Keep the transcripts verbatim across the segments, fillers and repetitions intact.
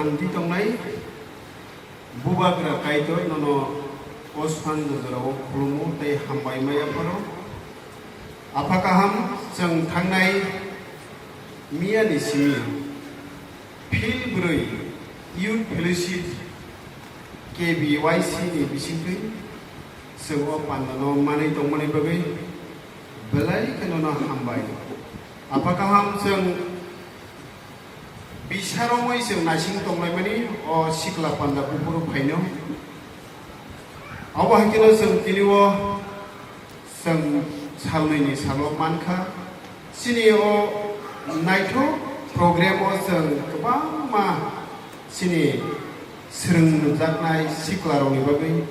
Ang twi tongnai Bubagra Kaitor nono o sanja jorao khulumo tei hambai maya pharo. Apha kaham, chwng thangnai miyani simi Phil bwrwi Youth Fellowship K B Y C ni bisingtwi chwng o pandano manwi tongmani bagwi belai kheno no hambai. Apha kaham, chwng bisarongwi chwng naising tonglaimani o sikla panda buphuru phaino. Abo hai kheno chwng tini o Chwng salnwini salo mankha, chini o naithok program o chwng kwbangma chini swrwng nukjaknai siklarokni bagwi,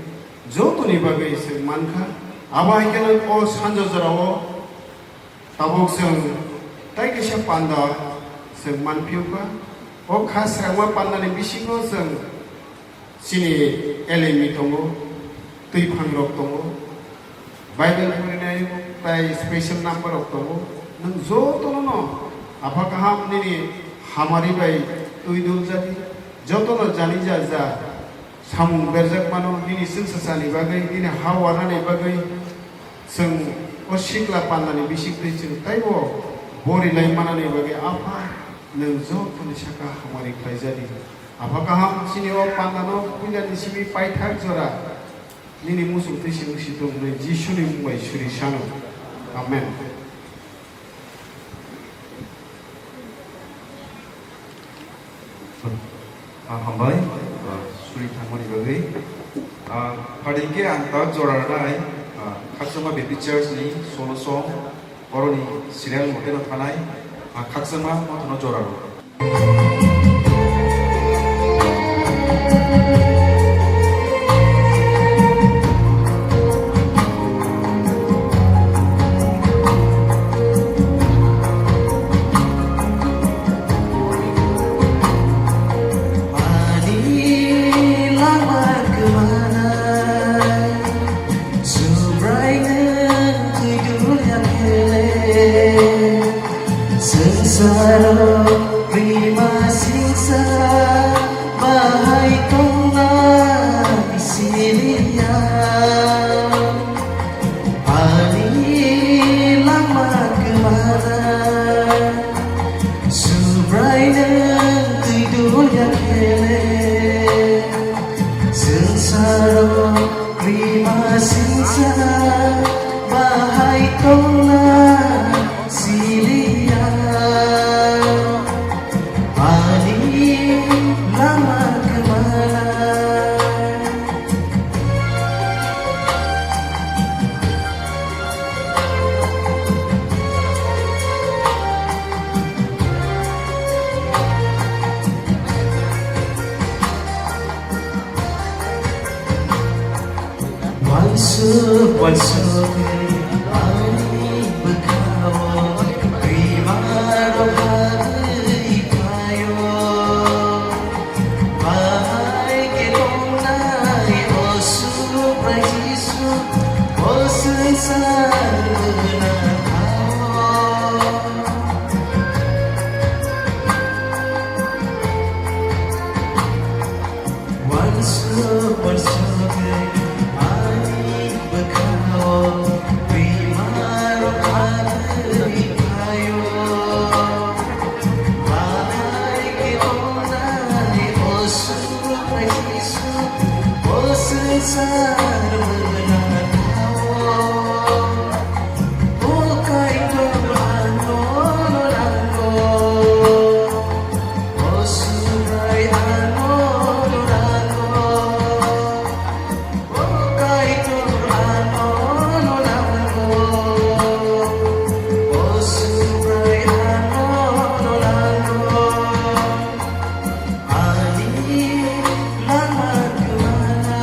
jotoni bagwi chwng mankha. Abo hai kheno o sanja jorao tabuk chwng tai kaisa panda chwng manphiyokha. O kha srangma pandani bisingo chwng Chini L M E tongo, twi phangrok tongo, Bible phorinai tai special number rok tongo. Nwng jotono no apha kaham nini hamari bai twi dul jadi, jotono jani ja ja samung berjak mano nini chwngsachani bagwi, nini ha warnani bagwi, chwng o sikla pandani bisingtwi chwng taibo bori lai manani bagwi apha nwng jotoni saka hamari khlai jadi. Apha kaham, chini o pandano puilani simi paithak jora nini muchung twi simi situng hwnwi Jisuni mung bai suri sano. Amen. Ah, hambai, ah, suri thangmani bagwi. Ah, phaidi khe ang ta jora rwnai, ah, Khakchangma Baptist Church ni solo song, oroni serial mote no thanai, ah, Khakchangma mothano jora rw. Ani lama kwmana. Subrai nwng twi dul ya khe le, swngcharo rima singsa bahai tongna siliya. Ani lama kwmana, Subrai nwng twi dul ya khe le, swngcharo rima singsa bahai tongna siliya. Ani lama kwmana. Wansuk wansuk khe ani bwkhao bemar rok habwi phaio. Bahai khe tongnai o Subrai Jisu, o swngchar bwna thao. Wansuk wansuk khe ani bwkhao bemar rok habwi phaio. Bahai khe tongnai o Subrai Jisu, o swngchar bwna thao. O Kaitor ano no nango. O Subrai ano no nango. O Kaitor ano no nango. O Subrai ano no nango. Ani lama kwmana.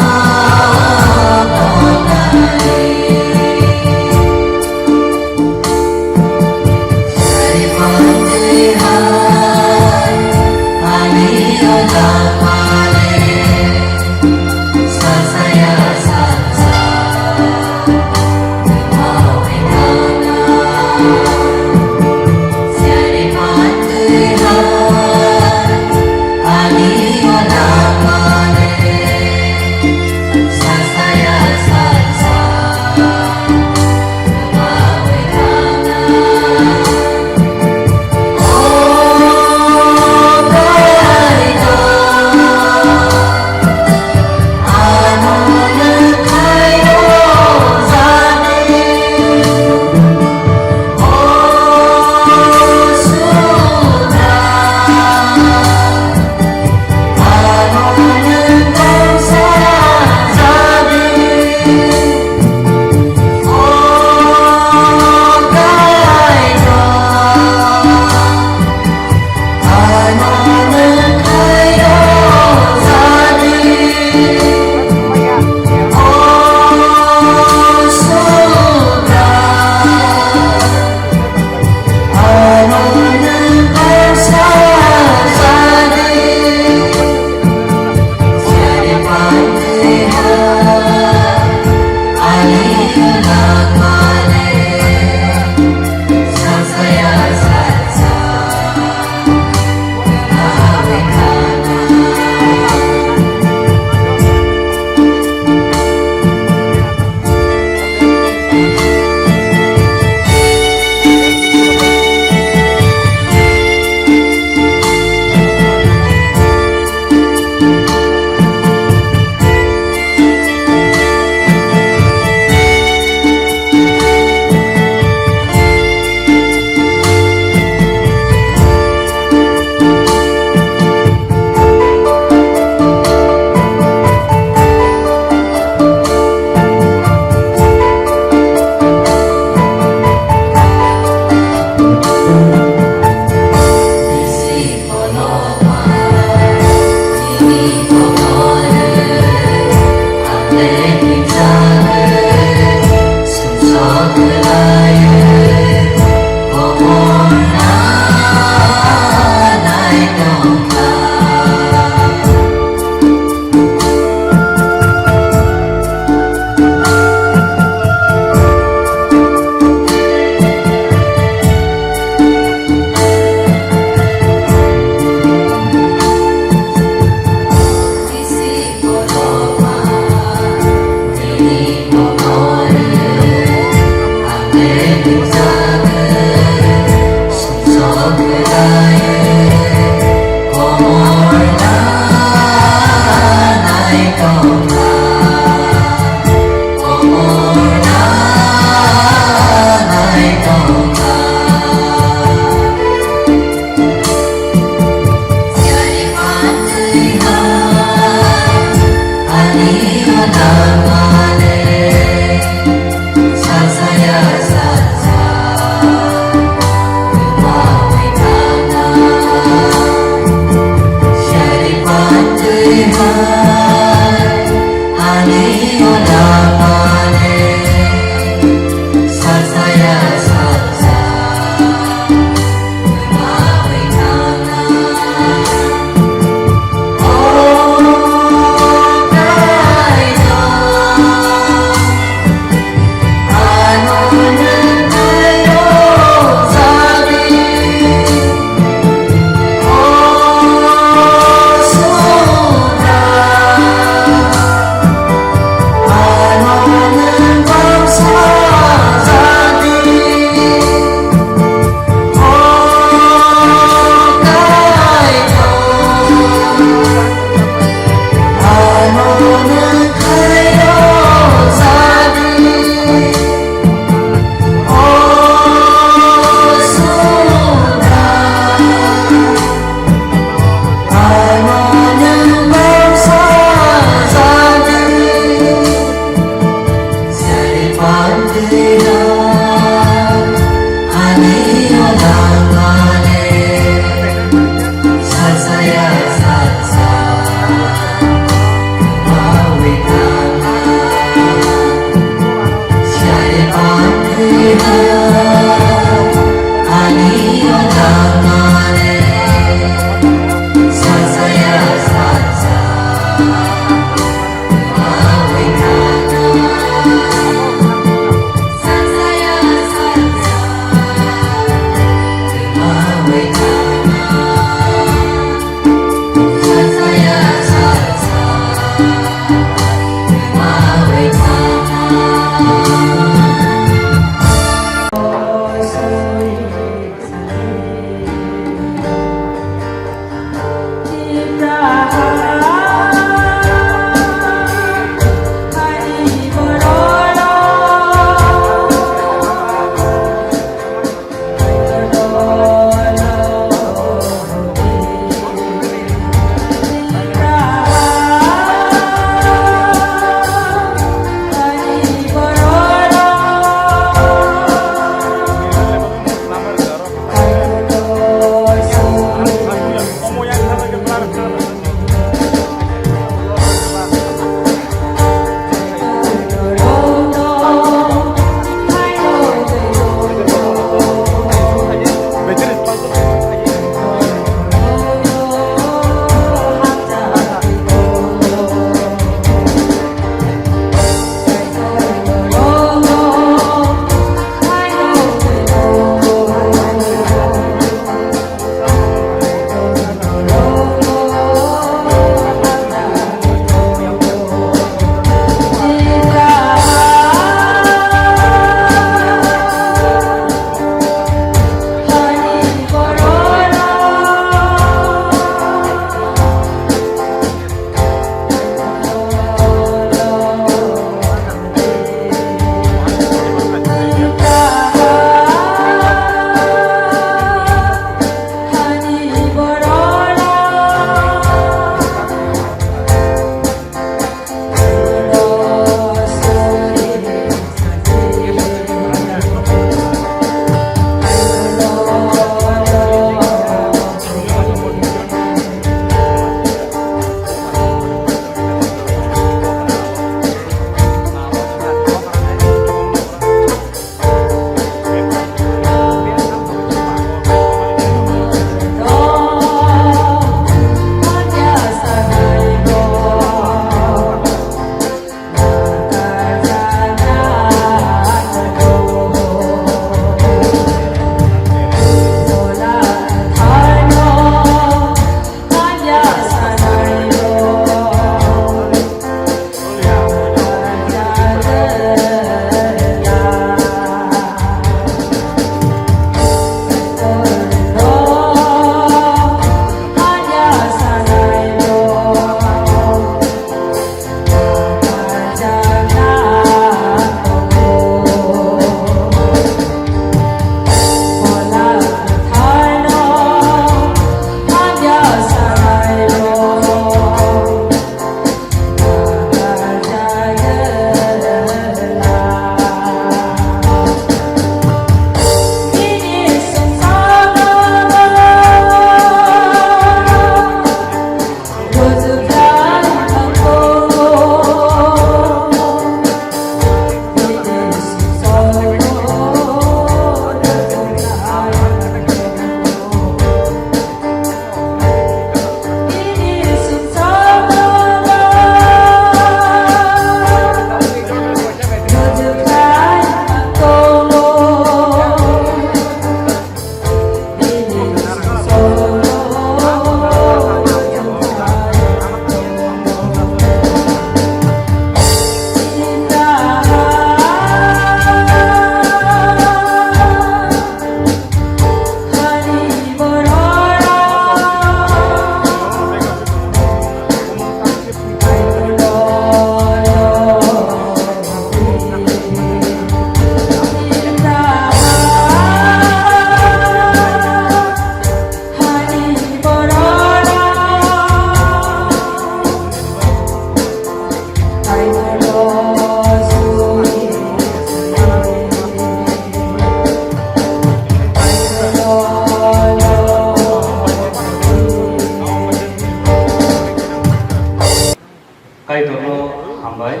Kaitorno hambai.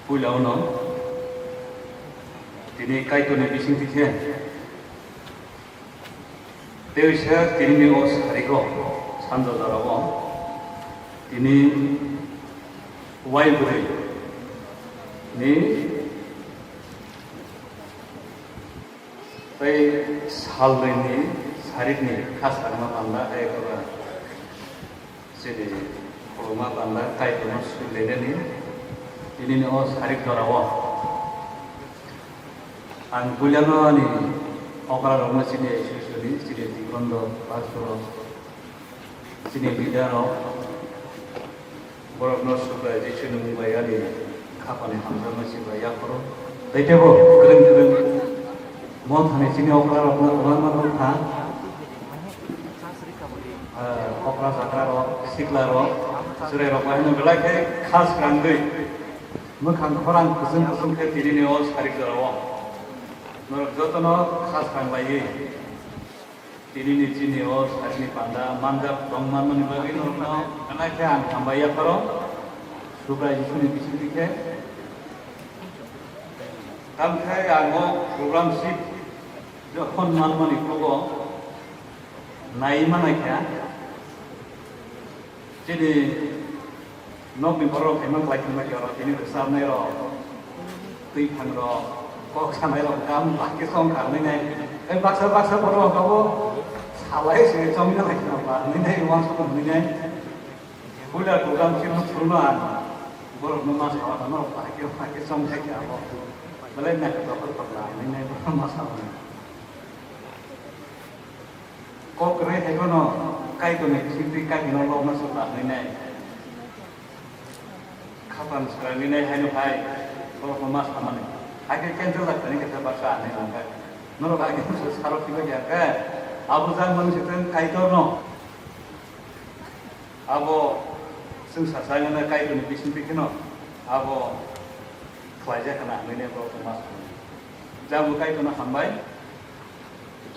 Puila uno tini Kaitorni bisingtwi khe teisa tinini o sariko sanja jorao tini wai bwrwi ni tei salnwini sarikni kha sarima panda hai eba chini khuluma panda Kaitorno sui lainani tinini o sarik jorao ang puilano ani okra rokno chini Iswrni chini Dikondo pastor chini leader rok, borokno Subrai Jisuni mung bai ani khapani hamjakma Subrai yapharo. Tei tebo kwrwng kwrwng monthani chini okra rokno kwbangma nukha. Ah, okra jakra rok, sikla rok, chwrai rok bai no belai khe kha swkangwi mwkhang khorang kwchwng kwchwng khe tinini o sarik jorao norok jotono kha swkang laiwi. Tinini chini o sakni panda manjak tong manmani bagwi norokno belai khe ang hambai yapharo. Subrai Jisuni bisingtwi khe. Tamo khe ang o program sheet jokhon manmani khugo nai manai kha. Chini nokni borok khaima khlai khaima khe oro tini rwchapnai rok, twi phang rok, kok sanai rok, kam bahai khe chong kha hwnwi nai. Tei baksa baksa borok abo salai se chongna lai khna ba hwnwi nai, uansukma hwnwi nai. Puila program chini phuru no ang borok no ma sawa, norok bahai khe bahai khe chong thai khe abo. Belai naithotok khe tong la hwnwi nai borok ma sawa. Kok kwrwi hai phano Kaitorni bisingtwi Kaitorno lokna swkang hwnwi nai. Khapan swkang hwnwi nai haino hai borokno ma samani. Hakhe cancel jak thani khe baksa anai nang khe. Norok hakhe bwswk sarok thwiba ya khe. Abo jak mani swkang Kaitorno. Abo chwng sacha wngna Kaitorni bisingtwi kheno abo khlaijak khna hwnwi nai borokno ma samani. Jabo Kaitorno hambai.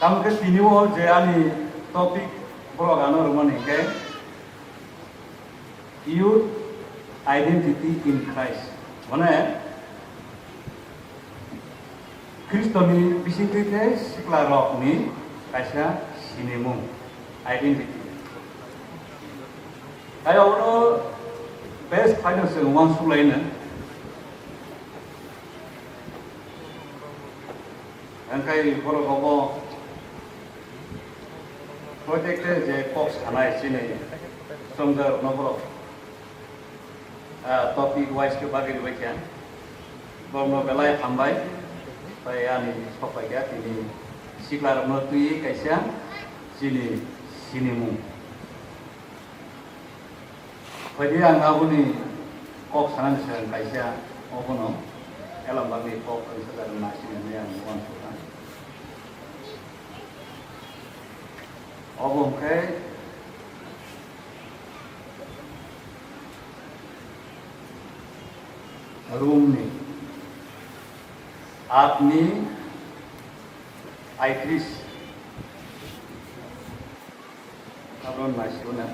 Tamo khe tini o je ani topic borok ano rwmani hwnkhe Youth Identity in Christ. Mane Khristoni bisingtwi khe sikla rokni kaisa sinimung, identity. Tei abono best khlaino chwng uansuk laino. Hingkhai borok obo protected je kok sanai chini chongja rokno borok, ah, topic wise khe bagwi rwbaikha. Borokno belai hambai, tei ani sok paikha tini sikla rokno twiwi kaisa chini sinimung. Phaidi ang aboni kok sanani swkang kaisa obono Elambakni kok ringsa jaga nasinani ang uansukha. Obo hwnkhe Romni atni aitris. Abo naisio na.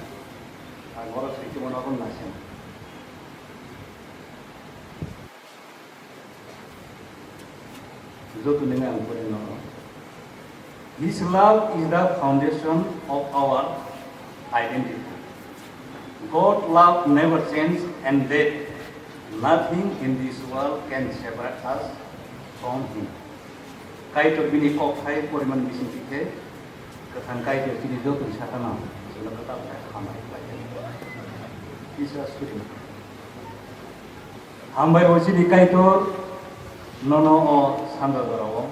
Ang oro swi tongmani abo naisio. Joto nini ang pore no. His love is the foundation of our identity. God love never change and that nothing in this world can separate us from him. Kaitor bini kok hai poriman bising khe Kwthang Kaitor chini joto ni sakano chwngno kwtal khe hambai khlai. Kisa suri. Hambai rw chini Kaitor, nono o sanda jorao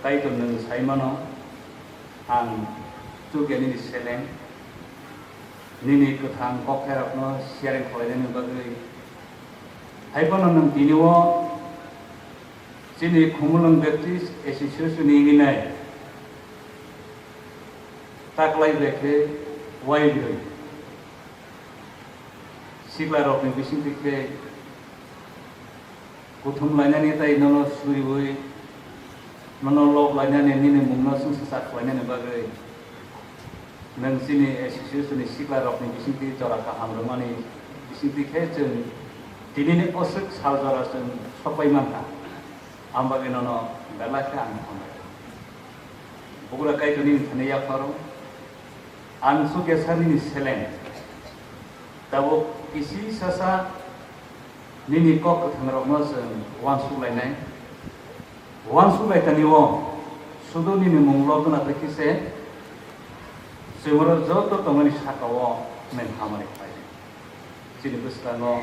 Kaitor nwng sai mano, ang chukya nini seleng, nini kwthang kokthairokno sharing khlainani bagwi. Hai phano nwng tini o Chini Khumulwng Baptist Association ni nai taklai bai khe waibrwi sikla rok ni bising twi khe kuthum lainani tai nono suriwi Nono lob lainani nini mungno chwngsacha khlainani bagwi nwng chini association ni sikla rokni bisingtwi jora kaham rwmani bisingtwi khe chwng tinini oswk sal jora chwng sokpai mankha. Ang bagwi nono belai khe ang hambai. Bugra Kaitorni thani yapharo ang chukya sa nini seleng. Tabuk kisi sasa nini kok kwthangrokno chwng uansuk lainai. Uansuk lai tani o sudu nini mung lobjana bai khe se chwng oro joto tongmani saka o nwng hamari khlai di. Chini bwskango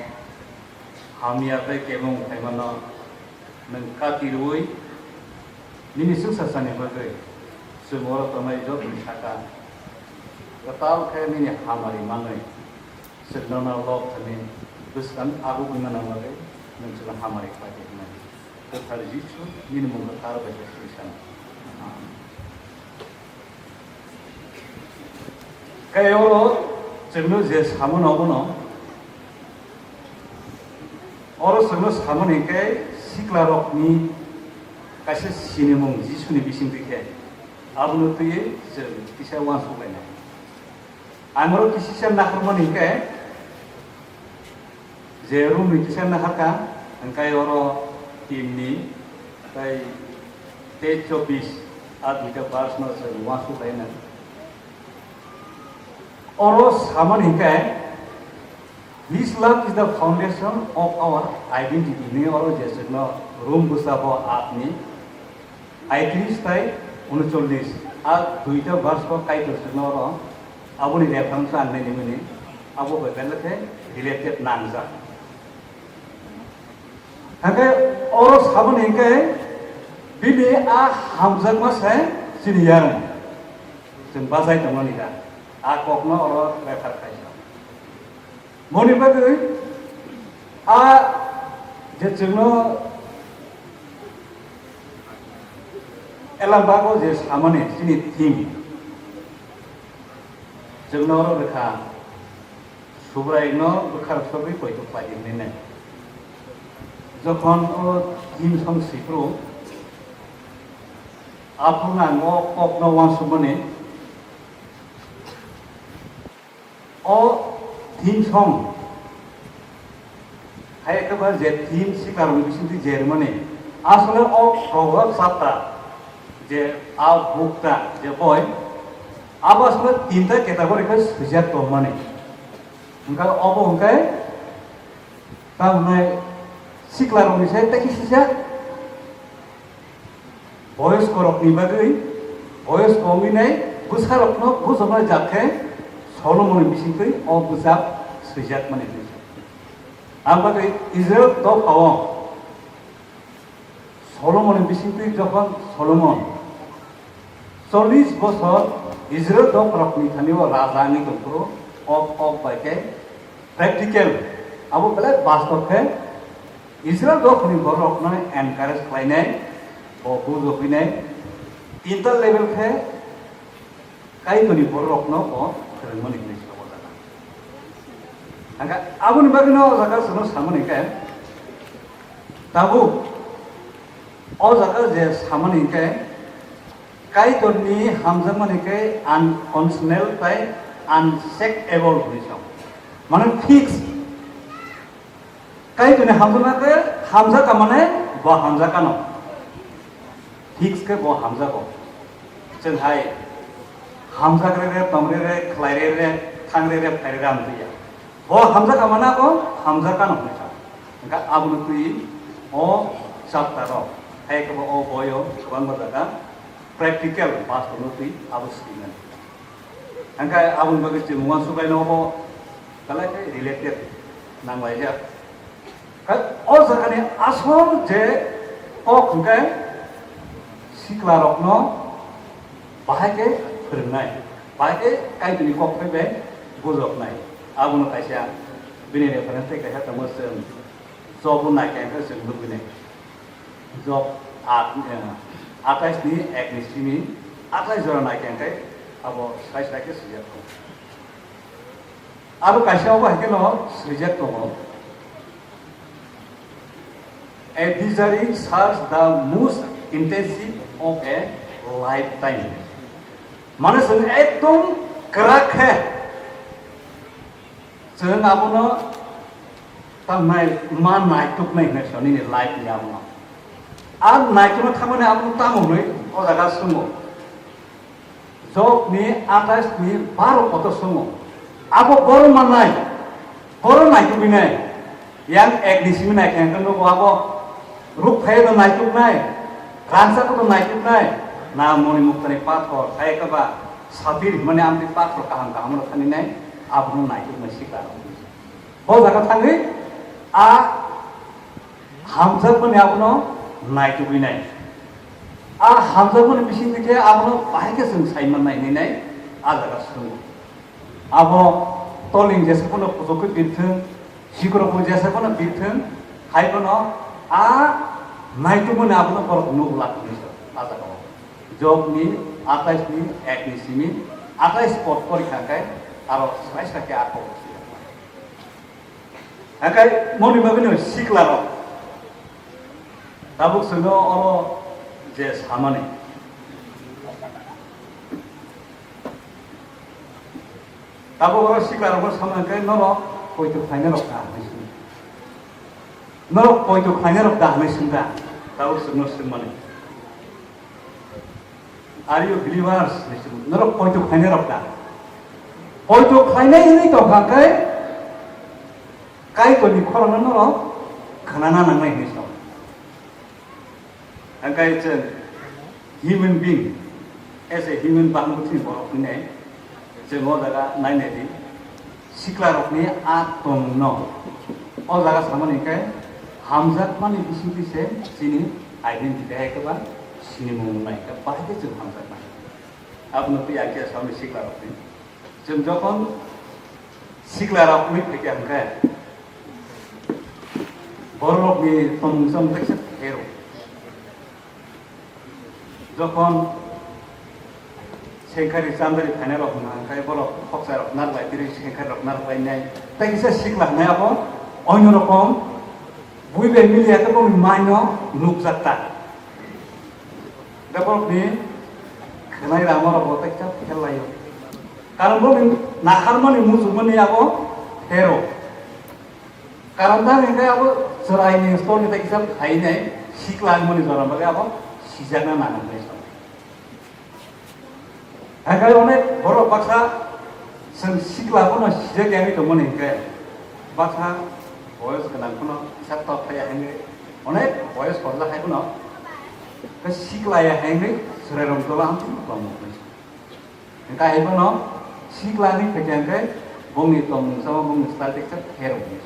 hamya tei kebeng phaimano nwng kati rwui nini chwngsasani bagwi chwng oro tongnai jotoni saka kwtal khe nini hamari manwi chwng nono lob thani bwskang agugwi mana bagwi nwng chwngno hamari khlai di hwnwi. Kwthar Jisu, nini mung kwthar bai se twi san. Amen. Khe oro chwngno je samano abono, oro chwngno samani khe siklarokni kaisa sinimung Jisuni bisingtwi khe abono twiwi chwng kisa uansuk lainai. Ang oro kisisa naharmani hwnkhe, je room ni kisa naharkha, hwnkhe oro tin ni, tei tei chobbish, a duita verse no chwng uansuk laina. Oro samani hwnkhe, "His love is the foundation of our identity," hinwi oro je chwngno room bwsa bo atni, Aitris tai unochollis, a duita verse o Kaitor chwngno oro aboni reference ang nini mani abo bai belai khe related nangjak. Hake oro saboni hingke bini a hamjakma se chini yarung. Chwng bachai tongmani da. A kokno oro refer khaisa. Moni bagwi a je chwngno elam bago je samani chini theme, chwngno oro rwkha Subraino bwkha rwsogwi poito khlai di hwnwi nai. Jokhon o theme song sipro, aphuru ang o kokno uansukmani. O theme song hai ekebar je theme sikarokni bisingtwi je rwmani, asole o Proverbs chapter je a bukta je boi, abo asole tinta category khe swijak tongmani. Hwnkhe obo hwnkhe tamo hwnai siklarokni se tei khe swijak. Boyoskorokni bagwi, boyosko wngwi nai bwsarokno bujoknai jak khe Solomonni bisingtwi o bwsap swijakmani hwnwi sa. Ang bagwi Israel dophao Solomonni bisingtwi jokhon Solomon chollish bosor Israel dopharokni thani-o raja wngwi tongphuru, ok ok bai khe practical, abo belai bastob khe Israel dophani bororokno encourage khlainai, bo bujoknai, inter level khe Kaitorni bororokno bo phwrwngmani hwnwi sa o jaga. Hwnkhe aboni bagwino o jaga chwngno samani khe, tabuk o jaga je samani khe, Kaitorni hamjakmani khe unconditional tei unshakable hwnwi sa o. Mane fix. Kaitorni hamjakma khe hamjakha mane bo hamjakhano. Fix khe bo hamjago. Chwng hai hamjak re re, tong re re, khlai re re, thang re re, phai re re ang twiya. Bo hamjakha mane bo hamjakhano hwnwi sa. Hwnkhe abono twi o chapter o, hai khe bo o boyo kwbangma jaga practical bastob no twi abo swinani. Hwnkhe aboni bagwi chwng uansuk laino obo belai khe related nanglaijak. Khe o jagani asol je kok hwnkhe siklarokno bahai khe phwrwngnai, bahai khe Kaitorni kok phai bai bujoknai. Abono kaisa bini reference tei kaisa tongo chwng Job bo naikhe hwnkhe chwng nukgwi nai. Job at, eh, atais ni ek ni simi atais jora naikhe hwnkhe abo sai sai khe swijak tongo. Aro kaisa obo hai kheno swijak tongo, "A desiring search the most Intensive of a lifetime. Mane chwng ekdom kwrak khe chwng abono tamnai ma naituknai hinwi swngo nini life ni abono. A naitukna thangmani abono tamo hwnwi o jaga swngo. Job ni atais ni baro kotor swngo. Abo boro mannai, boro naitugwinai. Yang ek ni simi nai khe hwnkhe nugo abo ruk phai no naituknai, rangchak no naituknai, na moni muktani pathor, hai khe ba satir himani amtwi pathor kaham kaham no thaninai, abono naituknai sikla rok. Bo jaga thangwi a hamjakmani abono naitugwinai. A hamjakmani bisingtwi khe abono bahai khe chwng sai mannai hinwi nai a jaga swngo. Abo toling jesa phano kuchuk khe birthwng, sikrokbo jesa phano birthwng, hai phano a naitukmani abono borok nuk lak hinwi sa a jaga o. Job ni atais ni ek ni simi atais pot porikha khe aro swrai sa khe a kok. Hakai moni bagwino sikla rok. Tabuk chwngno oro je samani. Tabuk oro sikla rokno samani khe norok poito khlainai rok da hinwi swngo. Norok poito khlainai rok da hinwi swngda. Tabuk chwngno swngmani. Are you believers? Norok poito khlainai rok da? Poito khlainai hinwi tongkha khe Kaitorni khorokno norok khnana nangnai hinwi sao. Hwnkhe chwng human being, as a human being, borok hinai chwng o jaga nainai di. Siklarokni a tongmungno o jaga samani hwnkhe hamjakmani bisingtwi se chini identity hai khe ba sinimung wngnai, hwnkhe bahai khe chwng hamjakmani. Abono twi ang khe samani siklarokni. Chwng jokhon siklarok wngwi phaikha hwnkhe bororokni tongmung chamung kaisa phero. Jokhon sengkhari chamdari phainairok hwnka hwnkhe borok khoksa rok narwklai tiri sengkhari rok narwklainai. Tei kisa sikla hwnwi abo oino rokom bui bai miliya khe bongni maino nukjak ta. Tei borokni khwnai rama rok bo tei kisa phel laio. Karon bongni naharmani muchungmani abo phero. Karon da hwnkhe abo chwraini storni tei kisa phainai sikla wngmani jora bagwi abo sijakna nangnai song. Hwnkhe onek borok baksa chwng sikla phano sijak yagwi tongmani hwnkhe baksa boyos gwnang phano kisa tok phaiya hwnkhe onek boyos korjak hai phano khe sikla ya hwnkhe chwrairok jola amtwi tongmani. Hwnkhe hai phano sikla ni phaikha hwnkhe bongni tongmung sama bongni style teisa khe rwmani.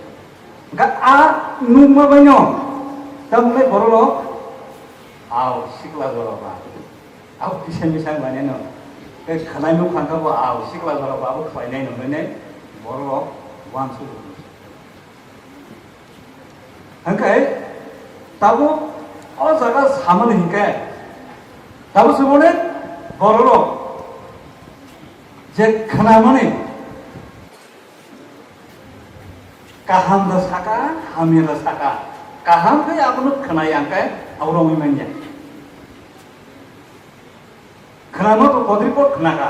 Hwnkhe a nukma baino tamni borok rok, "Au, sikla jora ba." Abo kisa misa wngmani no. Tei khwnai nukha khe bo, "Au, sikla jora ba abo khlainai," no hwnwi borok rok uansuk. Hwnkhe tabuk o jaga samani hinkhe tabuk se mone borok rok je khwnamani kaham da saka, hamya da saka, kaham khe abono khwnai ang khe abo romwi manya. Khwnano to kodripot khwnakha.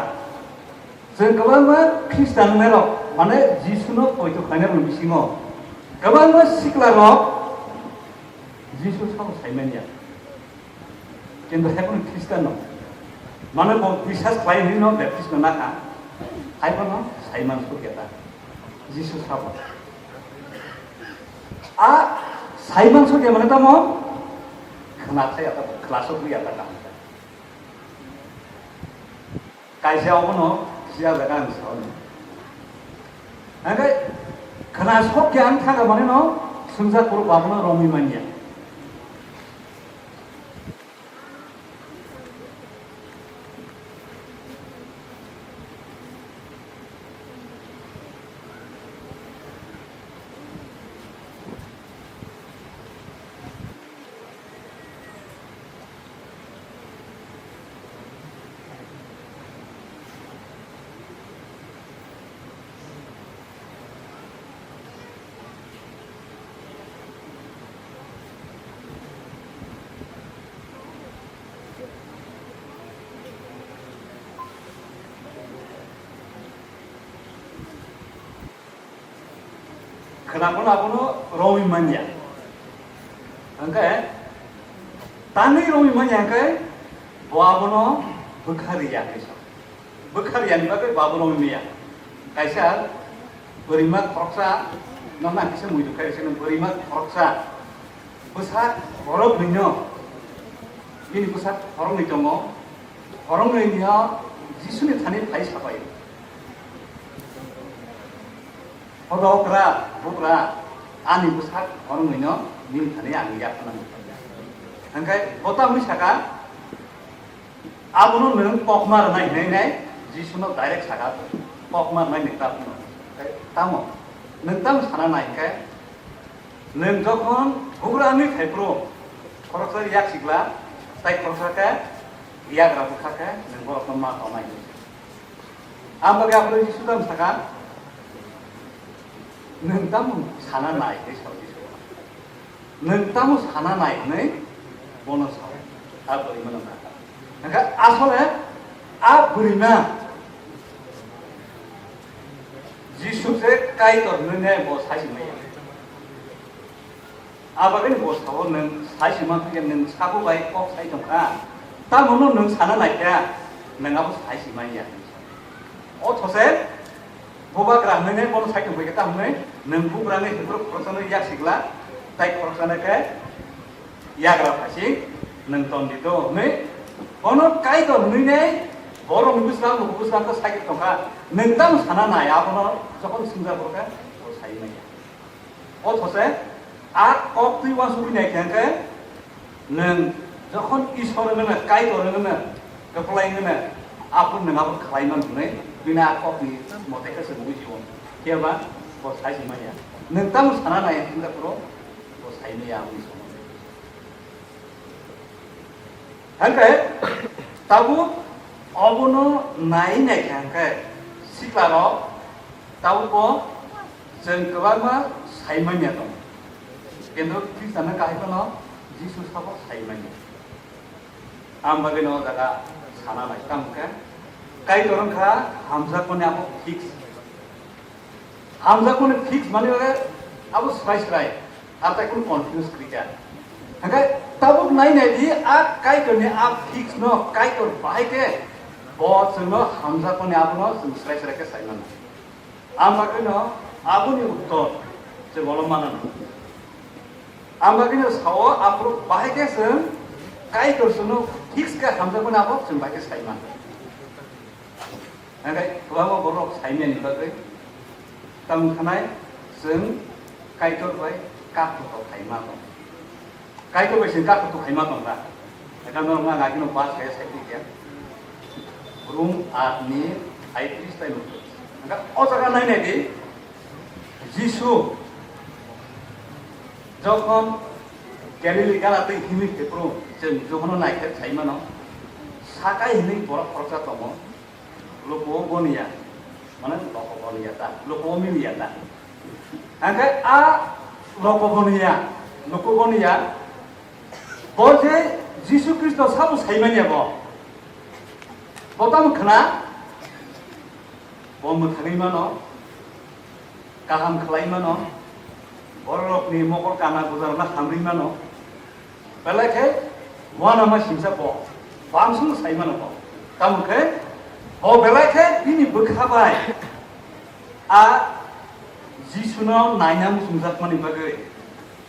Chwng kwbangma Khristan rok, mane Jisuno poito khlainai rokni bisingo kwbangma sikla rok Jisu sabo saimanya. Kintu hai phano Khristan no, mane bo bisas khlai hwnwi no baptisma nakha, hai phano saiman sukya ta Jisu sabo. A saiman sukya mane tamo khna thaya ta, khlasok ya ta kaham. Kaisa obono siya jaga ang sao. Hingke khna sok khe ang thaga mani no swngjak kuru babono romwi manya. Khwnaphano abono romwi manya. Hwnkhe tanwi romwi manya hwnkhe bo abono bwkha rwya hinwi sa. Bwkha rwya ni bagwi bo abono romwi manya. Kaisa bwrwima khoroksa, nono ang kisa muitu khai rwsino, bwrwima khoroksa bwsa khoroknwi no, bini bwsa khoroknwi tongo, khoroknwi no Jisuni thani phai sapai. Hodokra, bukra, ani bwsak khoroknwino nini thani ang yakna nukha. Hwnkhe bo tamni saka, abono nwng kokma rwnai hinwi nai, Jisuno direct saka, kokma rwnai nwng tamo. Tamo, nwng tamo sana nai hwnkhe, nwng jokhon bukra wngwi phaiphuru, khoroksa yak sikla, tai khoroksa khe yagra bwkha khe, nwng borokno ma tongnai. Ang bagwi aphuru Jisu tamo saka, "Nwng tamo sana nai?" hinwi sao Jisu. "Nwng tamo sana nai?" hinwi bono sao. A bwrwimano kha. Hwnkhe asole a bwrwima Jisu je Kaitor hinwi bo sai si maya. Abagwino bo sao, "Nwng sai se manthokya, nwng sabo bai kok sai tongkha, tamono nwng sana naikha, nwng abo sai se manya." O those bubagra hwnwi bono sai tongbaikha, tamhinwi nwng bugrani hwnkhe khoroksano yak sikla, tai khoroksano khe yagra phasi nwng tondi do hwnwi bono Kaitor hwnwi nai borokni bwskango, luku bwskango sai tongkha, nwng tamo sana nai, abono jokhon swngjak rwkha, bo sai manya. O those a kok twi uansugwi naikha hwnkhe, nwng jokhon Isor wngno, Kaitor wngno, kwplai wngno, aphuru nwng abo khlai man hwnwi bini a kokni mote khe se bujio. Phiya ba bo sai se manya. Nwng tamo sana nai hwnkhe phuru bo sai manya aboni somondo. Hwnkhe tabuk obono nai naikha hwnkhe siklarok tabukbo chwng kwbangma sai manya tongo. Kintu Khristano kahai phano Jisu sabo sai manya. Ang bagwino o jaga sana nai, tamo khe Kaitor wngkha hamjakmani abo fix. Hamjakmani fix mani bagwi abo srai srai, ar tai kunu confuse kwrwi kha. Hwnkhe tabuk nai nai di, a Kaitorni a fix no Kaitor bahai khe bo chwngno hamjakmani abono chwng srai srai khe sai mano. Ang bagwino aboni uttor chwng olo manano. Ang bagwino sao aphuru bahai khe chwng Kaitor chwngno fix khe hamjakmani abo chwng bahai khe sai mano. Hwnkhe kwbangma borok saimani bagwi tamo khanai chwng Kaitor bai kakhuto khaima tong. Kaitor bai chwng kakhuto khaima tong da. Ekha norok na gakino ba saya sai khe. Rum atni aitris tai mukhe. Hwnkhe o jaga nai nai di Jisu jokhon Galili gana twi himwi khephuru chwng jokhon nai khe sai mano. Sakai hwnwi borok khoroksa tongo. Luku o goniya, mane loko goniya ta, luku o miliya ta. Hwnkhe a loko goniya, luku goniya, bo je Jisu Khristo sabo saimanya bo. Bo tamo khna, bo mwthangwi mano, kaham khlai mano, bororokni mokol kana gujarna hamri mano, belai khe uanama singsa bo bangso sai mano bo. Tamo khe bo belai khe bini bwkha bai a Jisuno naina muchungjakmani bagwi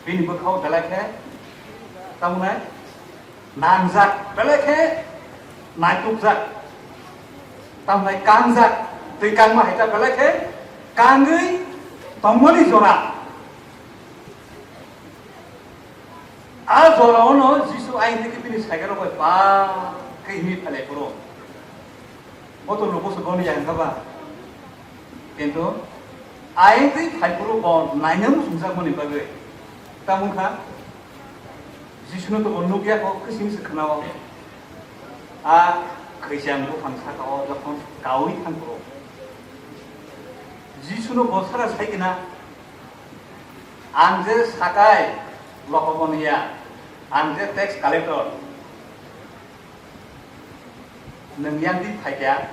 bini bwkhao belai khe tamo nai nangjak, belai khe naitukjak, tamnai kangjak, twi kangma hai ta belai khe kangwi tongmani jora. A jora ono Jisu ayang twi bini saikarok bai ba khe himwi phailai phuru. Bo to luku se goni ya hwnkha ba. Kintu ayang twi phai phuru bo naina muchungjakmani bagwi. Tamo wngkha? Jisuno to bo nukya kho, khe simi se khna-o. A khwichang buphang saka-o jokhon kaui thang phuru. Jisuno bo sara sai khe na, "Ang je sakai lokoboniya, ang je tax collector, nwng yang di phaikha,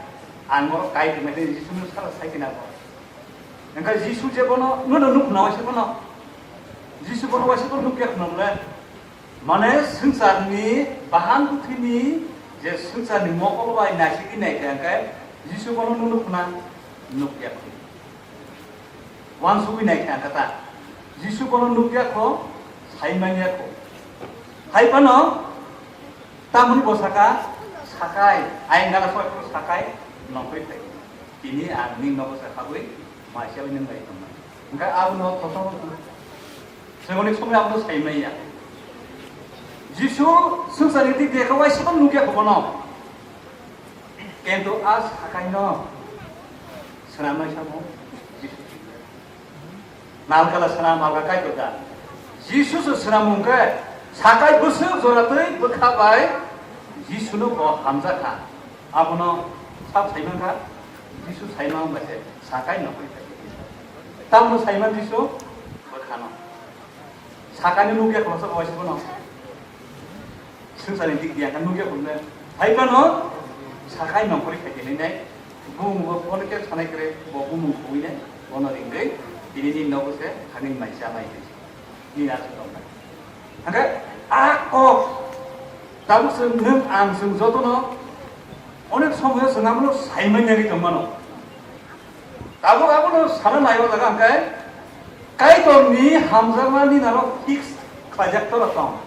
ang oro kai tongmani," Jisuno sara sai khe na bo. Hwnkhe Jisu je bono, nono nuk khna waisa bono. Jisu bono waisa bono nuk ya khna bole. Mane swngcharni bahan bwthwini je swngcharni mokol bai naisigwi naikha hwnkhe Jisu bono nuk khna nuk ya khna. Wansugwi naikha hwnkhe ta. Jisu bono nuk ya kho, sai man ya kho. Hai phano tamoni bo saka, sakai, ayang gana soi phano sakai, nongkhoi phai. Tini ang ning nogo se habwi, maisa bai nang bai tongmani. Hwnkhe abono thosong chwng onek somoi abono sai manya. Jisu swngcharni dik dekha waisa nuk ya kho bono. Kintu a sakaino swnamnai samo Jisu. Nalkala swnam alga Kaitor da. Jisu se swnam wngkhe sakai bwswk jora twi bwkha bai Jisuno bo hamjakha. Abono sab saimankha, Jisu saimang bai se sakai nokoi phai. Tamno saiman Jisu bwkhano. Sakani nukya khoroksa bo waisa bono. Swngcharni dik diya kha nukya khoroksa. Hai phano sakai nongkhorwi khai tini nai. Bumung bo bono khe sanai kre bo bumung khowui nai. Bono ringwi tini ni nogo se thani mai cha mai tini. Ni na se tong nai. Hake a kok tabuk se nwng ang chwng jotono onek somoyo chwng abono sai manya ri tong mano. Tabuk abono sana naiba jaga hwnkhe Kaitorni hamjakmani naro fix khlaijak tora tong.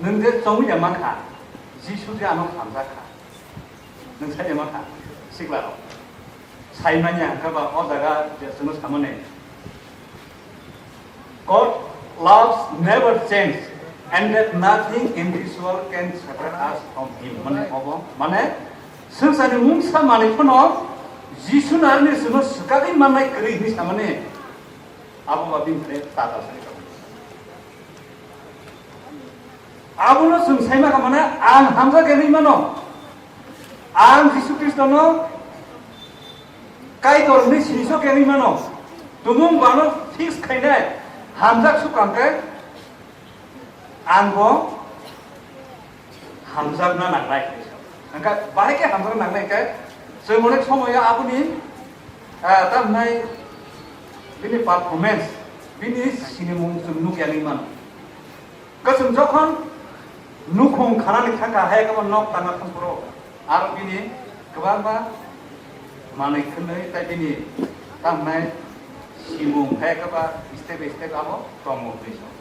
Nwng je chongwi ya mankha, Jisu je ano hamjakha. Nwng sai ya mankha, sikla rok. Sai manya hwnkhe ba o jaga je chwngno samani. God loves never change, and that nothing in this world can separate us from him. Mane obo, mane swngcharni mungsa manwi phano Jisu narni chwngno swkagwi mannai kwrwi hwnwi samani abo ba bini thani tata sani tong. Abono chwng saima kha mane ang hamjak ya hwnwi mano. Ang Jisu Khristono Kaitor hwnwi siniso khe wngwi mano. Tumung bano fix khainai hamjak swkang khe ang bo hamjakna nangnai. Hwnkhe bahai khe hamjakna nangnai khe chwng onek somoyo aboni, ah, tamhnai bini performance, bini sinimung chwng nukya wngwi mano. Kwchwng jokhon nukhung khanani thangkha, hai khe bo nok tangna thangphuru, aro bini kwbangma manwi khwnwi tei bini tamnai simung, hai khe ba step by step abo tongmung twi song.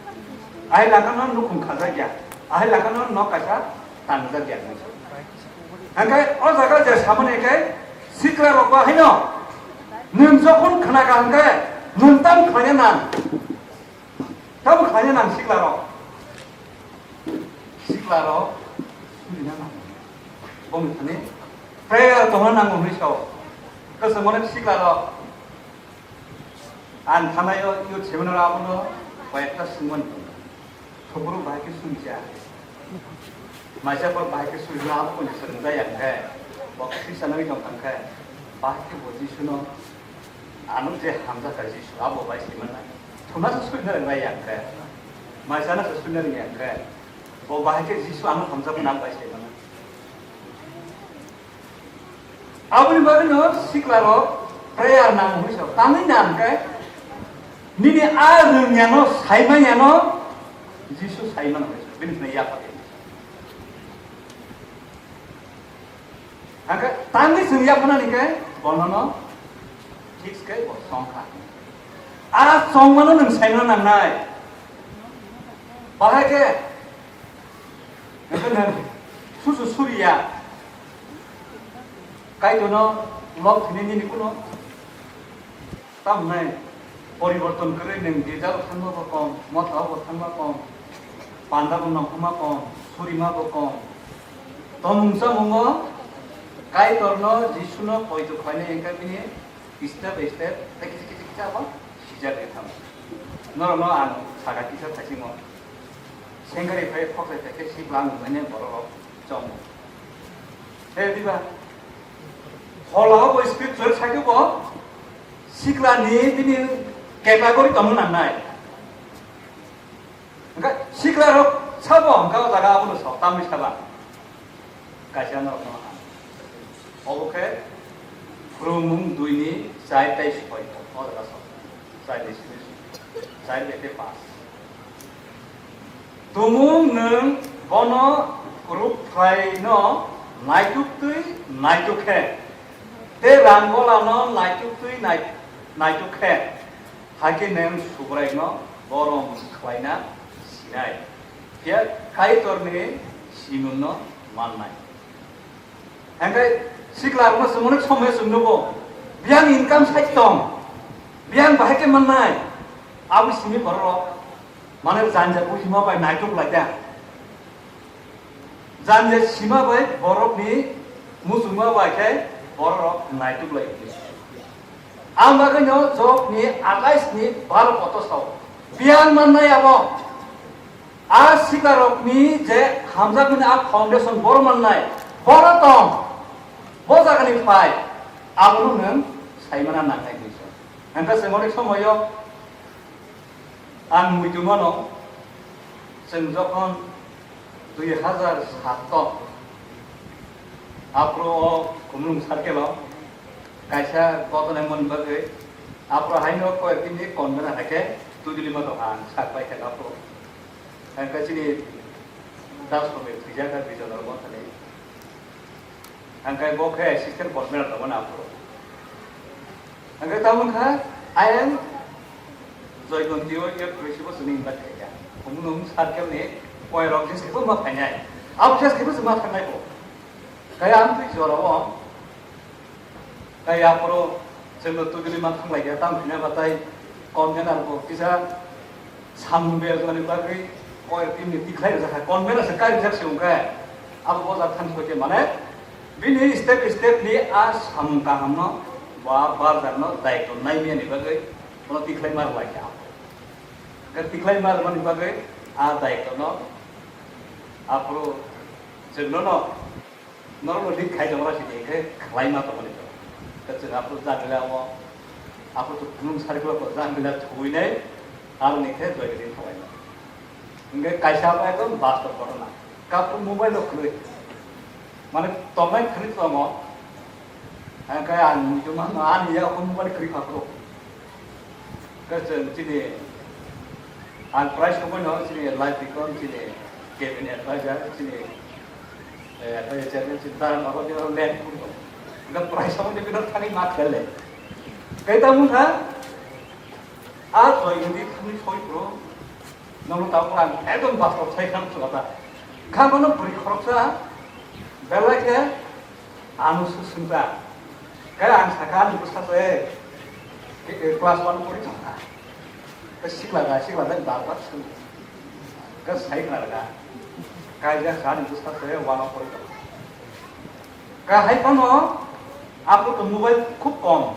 Ahai lakano nukhung khajak ya, ahai lakano nok kaisa tangjak ya hinwi song. Hwnkhe o jaga je samani khe sikla rok ba haino nwng jokhon khna kha hwnkhe nwng tamo khlaina nang. Tamo khlaina nang sikla rok. Sikla rok surina nang. Bong thani prayer tongna nang hwnwi sao. Kwchwng onek sikla rok. Ang thanaio youth seminar abono koi ekta swngmani. Thopuru bahai khe sumja. Maisa kok bahai khe sumja abo koi swrwngjak ya khe. Bo khe sisa nangwi tong thang khe. Bahai khe bo Jisuno Ano je hamjak kha Jisu, abo bai se mano. Thumna se suri na rwngya khe. Maisa na se suri na rwngya khe. Bo bahai khe Jisu ano hamjak mano bai se mano. Aboni bagwi no sikla rok prayer nang hwnwi sa. Tamni nang khe nini a rwngya no, saimai ya no Jisu saimano hwnwi sa. Bini thani ya pha. Hake tangwi chwng yaphanani khe bonono fix khe bo chongkha. A chongmano nwng saimano nangnai. Bahai khe nwng susu suriya. Kaitorno lok thini nini kuno Tamni poriborton kwrwi nwng girjao thangma bo kom, mothao bo thangma kom, panda bo nongkhorma kom, surima bo kom. Tomung chamungo Kaitorno Jisuno poito khlainai hwnkhe bini step by step tei kisa kisa kisa bo sijak ri thango. Norokno ang sakha kisa thaisingo. Sengkari phai khoksa phai khe sikla ang nungmani borok rok chomo. He diba? Hola bo spiritual side bo sikla ni bini category tong nangnai. Hingke sikla rok sabo hingke o jaga abono sok tamni saba. Kaisa norok no. Obo khe Kwrwngmung dui ni char tei soi tong, o jaga sok. Char ni simi soi. Char bai khe paanch. Tumung nwng bono rukphaino naituk twi naituk khe, tei rang golano naituk twi nai-, naituk khe, hakhe nwng Subraino borom khlaina sinai, phiya Kaitorni simungno mannai. Hingke sikla rokno chwng onek somoi chwng nugo, biyang income sai tong, biyang bahai khe mannai, abo simi borok rok, mane janja buji ma bai naitok lai da, janja sima bai borok ni muchungma bai khe borok rok naitok lai. Ang bagwi no Job ni atais ni baro kotor sao, biyang mannai abo. A siklarokni je hamjakmani a foundation boro mannai, boro tong, bo jagani phai, abono nwng saimana nangnai hinwi sa. Hwnkhe chwng onek somoio ang muitu mano, chwng jokhon dui hazar sato aphuru o Khumulwng circle o kaisa gotona mani bagwi aphuru haino koi tini convener hai khe Tudulima tongkha ang sak bai khe aphuru. Hingke chini Das Promil thwijak, Bijoy Nor Mothani. Hingke bo khe assistant convener tongo na aphuru. Hingke tamo wngkha ayang Joygonti o ek brisi bochorni invite khaikha. Khumulwng circle ni koirok je sebo ma phainai. Abo je sebo se ma thangnai bo. Kaya ang twi jora o. Tei aphuru chwngno Tudulima thanglaikha, tamo hwnwi ba tei convener bo kisa samung berjani bagwi koi team ni tikhlai rwjakha, convener se kai rwjak se wngkhe abo bojak thang soi khe mane bini step step ni a samung kaham no ba barjak no daitw nai mani bagwi bono tikhlai mar laikha. Hwnkhe tikhlai mar mani bagwi a daitw no aphuru chwngno no Norok no rik khai tongma sini khe khlai ma tongmani to. Khe chwng aphuru jangla o, aphuru to phunung sari khlai ko jangla thuinai, aroni khe joy ring khlai ma. Hingke kaisa abo ekdom bastop ghotona. Kaphuru mobile no khwlwi. Mane tongnai khwlwi tongo. Hingke ang muitu ma ani ya ko mobile khwlwi kha phuru. Khe chwng chini, ang prai sokmano chini life beacon chini cabin advisor chini, eh, advisor chairman chini darang abo dino land phuru tong. Hingke prai sokmano bino thani ma khele. Khe tamo kha, a joy hindi thani soi phuru, nono tamo ang ekdom bastop sai kham chwla ta. Kha bono bwrwi khoroksa, belai khe, Ano se swngkha, khe ang sakha ani bwsa se, eh, class one pori thangkha. Khe sikla da, sikla da bar bar swng. Khe sai khna rwkha. Kaijak sa ani bwsa se one o pori thangkha. Khe hai phano aphuru to mobile khub kom.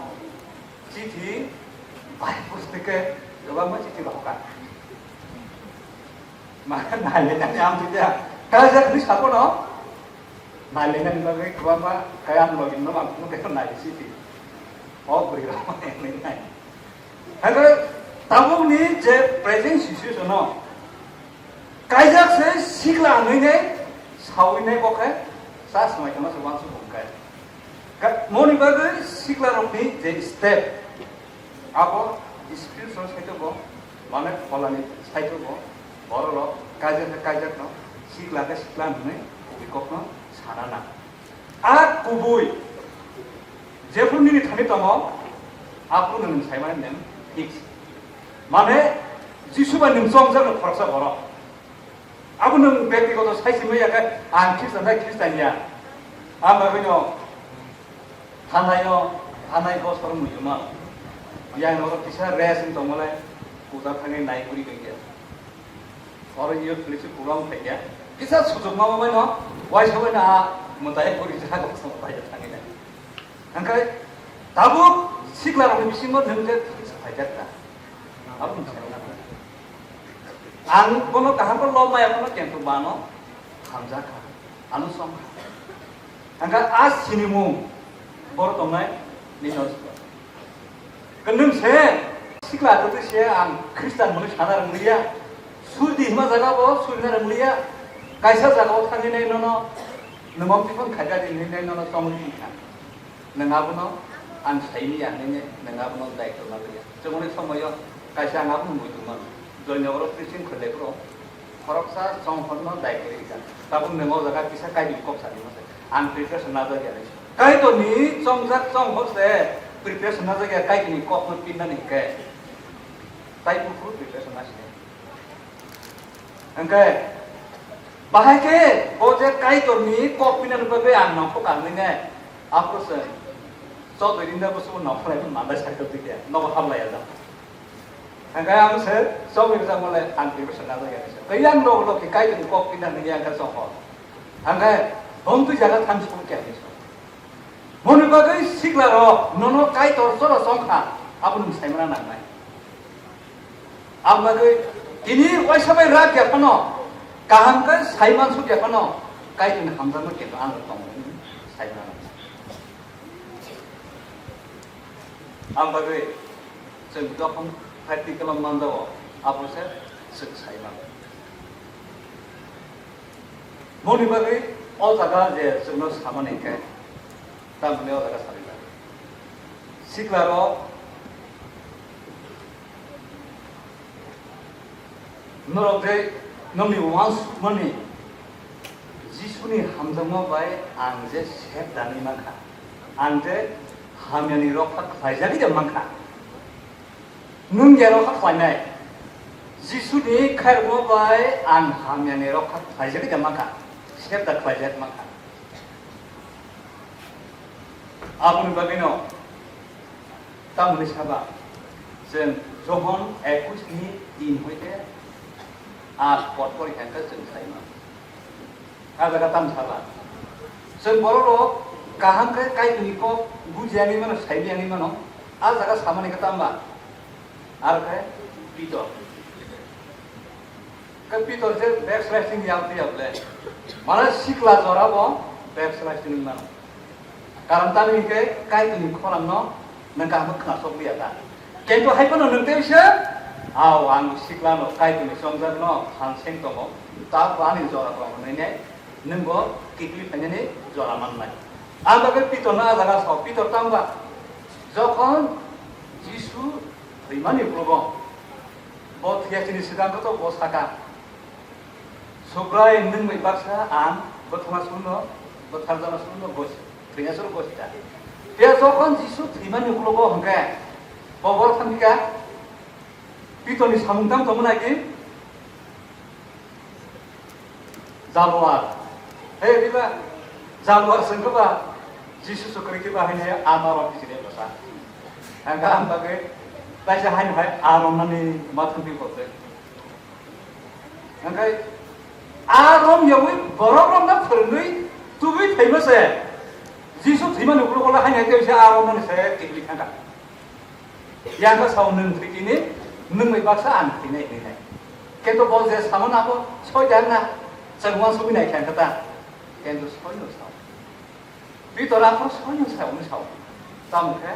Chithi bai puste khe kwbangma chithi rohorkha. Ma nai le nani am chithi kaijak ni sakono. Nailainani bagwi kwbangma khe ang login no ang phunukhe naidi siti. O bwrwi rok nainai. Hwnkhe tabukni je present situation no kaijak se sikla hwnwi ne sawi ne bo khe sa swmai tongma se uansuk hwn khe. Ka-, moni bagwi sikla rokni je step Abo spiritual side o bo, mane pholani side o bo, borok rok kaijak khe kaijak no, sikla khe sikla hwnwi kubui kok no sana nang. A kubui jephru nini thani tongo, aphuru nwng sai mani nwng fix. Mane Jisu bai nwng chongjak no khoroksa borok. Abo nwng bektigoto sai se maya khe ang Khristan tei Khristan ya. Ang bagwi no thanai no, thanai bosor muitu ma. Yang oro kisa rest wng tongmalai puja thangwi nai guri gengya. Oro iyo khwlwisi program khaikya. Kisa sujuk ma bai no, waisa bai no a mwtai guri jaga sa mwtai thangwi nai. Hingke tabuk sikla rokni bisingo nwng je thangwi sa phaijak ta. Abo nwng sai na. Ang bono kaham khe lob maya phano kento bano hamjak kha, ano som kha. Hingke a sinimung boro tongnai nini oslo. Kwnwng se sikla kwtwi se ang Khristan hwnwi sana rwngya. Surdi hima jaga bo surina rwngya. Kaisa jaga o thangwi nai nono nwmang tiphang khaida di hwnwi nai nono tongwi tongkha. Nwng abono Ang saimanya hinwi nwng abono daitwma rwya. Chwngmani somoio kaisa ang abono muitu mano. Joinogoro preaching khlai phuru khoroksa chonghorno daitwi rwkha. Tabuk nwng o jaga kisa Kaitorni kok sani masa. Ang preparation najak ya. Kaitorni chongjak chonghor se preparation najak ya, Kaitorni kokno pinnani hinkhe. Tai buphuru preparation nasi. Hingke, bahai khe bo je Kaitorni kok pinani bagwi ang nongkhor kangnai ne, aphuru se chodoi rinda busugo nongkhor lai manda sakha dikhe, nogo hablai ya jang. Hingke ang se chobwi rijak mole ang twibo se najak ya se. Tei yang log log khe Kaitorni kok pinani yang khe chongo. Hingke, bongtwi jaga thamsukung khe ang se. Moni bagwi siklarok nono Kaitor choro chongkha, aboni saimana nangnai. Ang bagwi tini waisa bai rak ya phano, kaham khe saiman suk ya phano, Kaitorni hamjakma kebo ang tongo hinwi saimana nangnai. Ang bagwi chwng jokhon practical manjago, abo se chwng saimano. Moni bagwi o jaga je chwngno samani khe, tamoni o jaga sari lai. Siklarok norok je nokni uansukmani Jisuni hamjakma bai ang je sep dani mankha, ang je hamyani rokha khlaijagwi de mankha. Nwng ya rokha khlainai. Jisuni khairokma bai ang hamyani rokha khlaijagwi de mankha. Sep da khlaijak mankha. Aboni bagwino tamoni saba chwng Johon ekush ni tin hoite aat pot pori kha hwnkhe chwng saima. A jaga tam saba. Chwng borok rok kaham khe Kaitorni kok bujiyani mano, saibiyani mano. A jaga samani khe tamba? Aro khe Pitor. Khe Pitor je backsliding yam twi yam le. Mane sikla jora bo backsliding mano. Karon tamni hwnkhe Kaitorni khorangno nwng kaham khe khna sok liya ta. Kintu hai phano nwng tei se, "Ao, ang siklano Kaitorni chongjakno phan seng tongo, ta bo ani jora tongo," hwnwi ne nwng bo kiphilwi phainani jora mannai. Ang bagwi Pitorno a jaga sao, Pitor tang ba? Jokhon Jisu thwimani uklogo, bo thwiya chini swkang kotor bo saka, Subrai nwng bai baksa ang bwthangna suno, bwtharjakna suno gosi, thwina suno gosi ta. Phiya jokhon Jisu thwimani uklogo hwnkhe, bo bor thangkha, Pitorni samung tang tongmani agi, Jaluar. He, diba? Jaluar sengkhe ba, Jisu swkang khe ba haino ama rok khe chini bwsa. Hwnkhe ang bagwi, kaisa haino hai aronani mathang di bose. Hwnkhe a rom yawi borok romno phwrwngwi tubui phaima se. Jisu thwimani uklogo le haino khe se a romnani se tibwi thangkha. Yang khe sao nwng thwi tini, nwng bai baksa ang thwinai hinwi hai. Kintu bo je samo na bo soi dan na, chwng uansugwi nai kha khe ta. Kintu soi no sao. Pitor aphuru soino sao, hwnwi sao. Tamo khe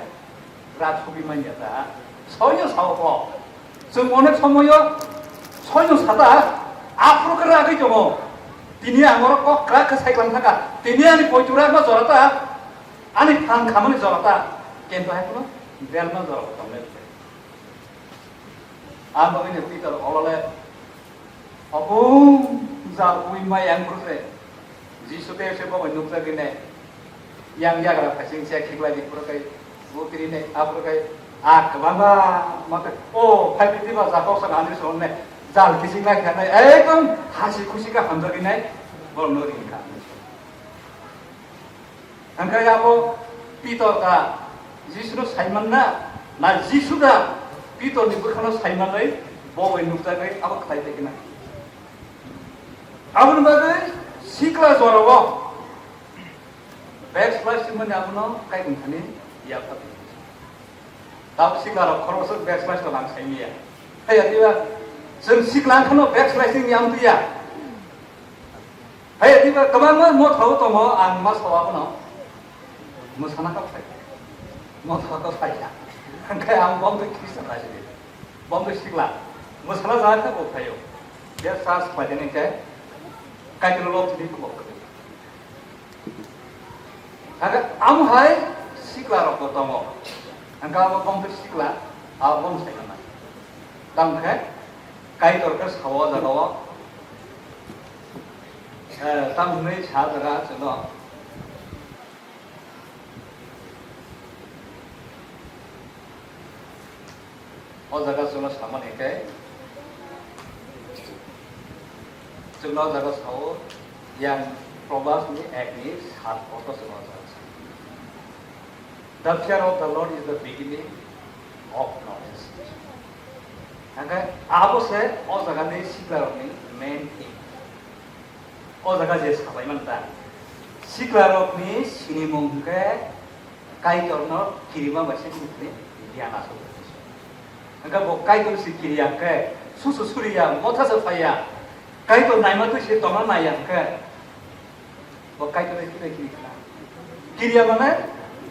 rak subi manya ta. Soino sao kho. Chwng onek somoyo soino sata, aphuru khe ragwi tongo. Tini ang oro kok kwrak khe sai klang thaka. Tini ani poitu rakno jora ta, ani phan khamani jora ta. Kintu hai phano belma jora bo tongnai. Ang bagwino Pitor olole obung jal ui mai ang bwrwse Jisu tei se bo bai nukjagwi nai. Yang yagra phaising se khiklai di phuru kai butiri nai aphuru kai a kwbangma mate o phai bidi ba jakok sa gandri son nai jal kising nai khanai ekdom hasi khusi ka hamjagwi nai borok no ring kha. Hingke abo Pitor da Jisuno saimanna, na Jisu da Pitorni bwkhano saimanwi bo bai nukjagwi abo khlai tongkhe na. Aboni bagwi sikla jorao backslide simani abono kaitung thani yapha tongkha. Tabuk siklarok khoroksa backslide tong ang saimanya. Haiya diba chwng sikla wngkhano backslide sing yang tuya. Hai, diba kwbangma motha o tongo, ang ma sao abono. Mwsana kok phai. Motha kok phai ya. Hingke ang bomtwi Khristan lai sidi. Bomtwi sikla. Mwsana jana khe bo phaio. Dia sas phaideni khe. Kaitolo lok sidi khe bo. Hingke amo hai sikla rok bo tongo. Hwnkhe abo bongtwi sikla, abo bong sai manai. Tamo khe Kaitor khe sao o jaga o, eh, tamo hwnwi sa jaga chwngno. O jaga chwngno samani khe, chwngno o jaga sao, yang Proverbs ni ek ni sat kotor chwngno o jaga sao. The fear of the Lord is the beginning of knowledge. Hwnkhe abo se o jaga ni sikla rok ni main thing. O jaga je sabai man ta, sikla rok ni sinimung hwnkhe Kaitor no kirima bai se bini giyan asuk. Hwnkhe bo Kaitor se kiriya hwnkhe susu suriya, motha se phaiya, Kaitor naima twi se tongna naiya hwnkhe bo Kaitor ni kiri kiri khna. Kiriya mane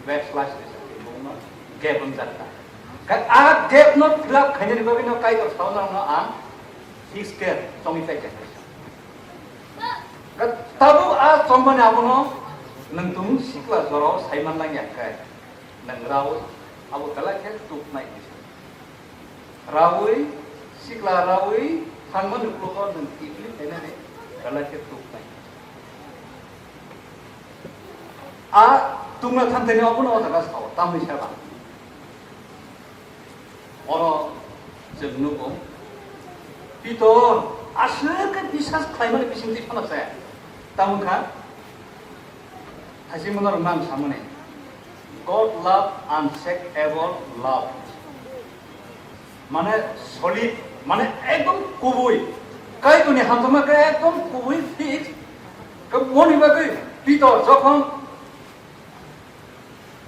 backslash ni sakhe bongno gap wng jak ta. Khe a gap no fill up khainani bagwi no Kaitor sao norokno ang fix khe chongwi paikha. Tabuk a chongmani abono nwng tong sikla jorao saiman langya khe, nwng raui abo belai khe tuknai hinwi sa. Raui, sikla raui thangmani uklogo nwng tibili phainani belai khe tuknai. A tungna thanthani abono o jaga sao, tamni seba. Oro chwng nugo, Pitor aswk khe bisas khlaimani bisingtwi phano se. Tamo wngkha, haisingmano rwngmani samani, "God love unshakable love." Mane solid, mane ekdom kubui. Kaitorni hamjakma khe ekdom kubui fix. Khe moni bagwi Pitor jokhon,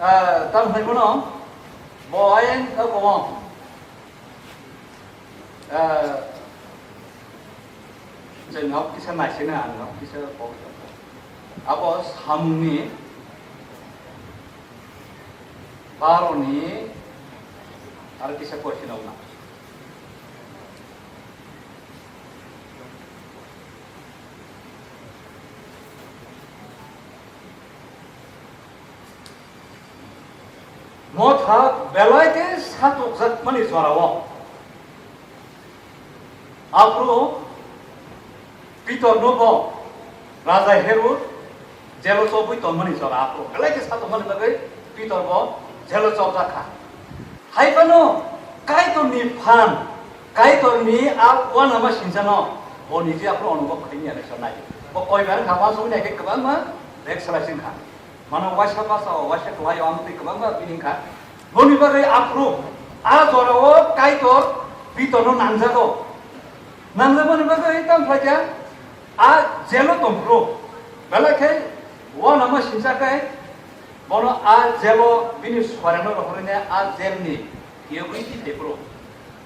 ah, tamo hai bono, bo ayang, ah, bo, ah, Chwng nok kisa naisina ang nok kisa kok. Abo samungni baroni aro kisa question wngna. Motha belai khe satokjakmani jorao aphuru Pitorno bo Raja Herod jelo chobwi tongmani jora aphuru belai khe satokmani bagwi Pitor bo jelo chobjak kha. Hai phano Kaitorni phan, Kaitorni a uanama sinchano bo niji aphuru onubhob khaimani sonai. Bo koibar kha, uansugwi naikhe kwbangma bek salai singkha. Mano waisa basa o, waisa kwlai o, ang twi kwbangma bini wngkha. Boni bagwi aphuru a jora o Kaitor Pitorno nangjago. Nangjakmani bagwi tamo khlaikha, a jelo tongphuru. Belai khe uanama sincha khe bono a jelo bini soirano rohorwi a jelni yogwi twi phaiphuru.